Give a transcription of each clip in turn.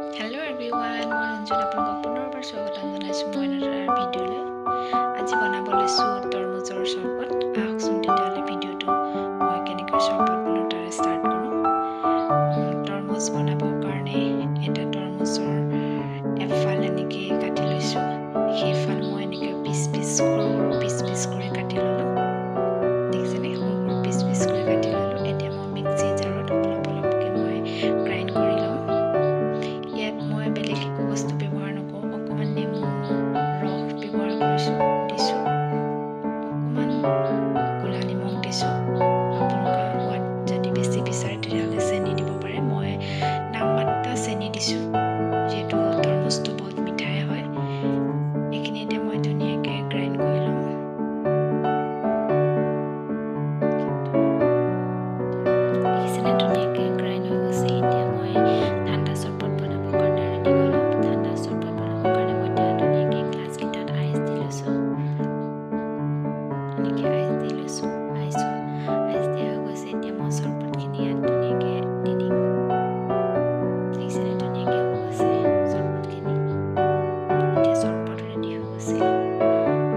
Hello' everyone, মই ৰঞ্জন, আপোনালোকক পুনৰবাৰ স্বাগতম জনাইছোঁ মই এটা ভিডিঅ'লৈ। আজি বনাব লৈছোঁ তৰমুজৰ চৰবত। আহকচোন তেতিয়াহ'লে ভিডিঅ'টো মই কেনেকৈ চৰবত বনাওঁ তাৰে ষ্টাৰ্ট কৰোঁ। তৰমুজ বনাবৰ কাৰণে এটা তৰমুজৰ এফাল এনেকৈ কাটি লৈছোঁ। সেইফাল মই এনেকৈ পিচ পিচ সৰু সৰু পিচ পিচ কৰি কাটি ল'লোঁ। দেখিছেনে, সৰু সৰু পিচ পিচ কৰি কাটি ল'লোঁ। এতিয়া মই মিক্সি জাৰত অলপ অলপকৈ মই গ্ৰাইণ্ড কৰি ল'ম। ইয়াত মই বেলেগ একো বস্তু ব্যৱহাৰ নকৰোঁ। অকণমান নেমু ৰস ব্যৱহাৰ কৰিছোঁ, দিছোঁ, অকণমান ক'লা নিমখ দিছোঁ। আপোনালোকে সোৱাদ যদি বেছি বিচাৰে তেতিয়াহ'লে চেনি দিব পাৰে। মই নামমাত্ৰা চেনি দিছোঁ, যিহেতু তৰমুজটো বহুত মিঠাই হয়। এইখিনি এতিয়া মই ধুনীয়াকৈ গ্ৰাইণ্ড কৰি ল'ম। দেখিছেনে, ধুনীয়াকৈ গ্ৰাইণ্ড হৈ গৈছে। এতিয়া মই ঠাণ্ডা চৰবত বনাবৰ কাৰণে ৰেডি কৰি ল'ম। ঠাণ্ডা চৰবত বনাবৰ কাৰণে মই এতিয়া ধুনীয়াকৈ গ্লাছকেইটাত আইচ দি লৈছোঁ। এনেকৈ আইচ দি লৈছোঁ। আইচ দিয়া হৈ গৈছে। এতিয়া মই চৰবতখিনি ইয়াত ধুনীয়াকৈ দি দিম। দেখিছেনে, ধুনীয়াকৈ হৈ গৈছে চৰবতখিনি। এতিয়া চৰবত ৰেডি হৈ গৈছে।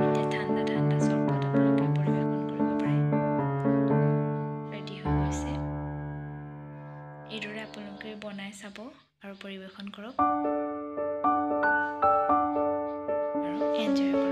এতিয়া ঠাণ্ডা ঠাণ্ডা চৰবত আপোনালোকে পৰিৱেশন কৰিব পাৰে। ৰেডি হৈ গৈছে। এইদৰে আপোনালোকে বনাই চাব আৰু পৰিৱেশন কৰক আৰু এনজয় কৰক।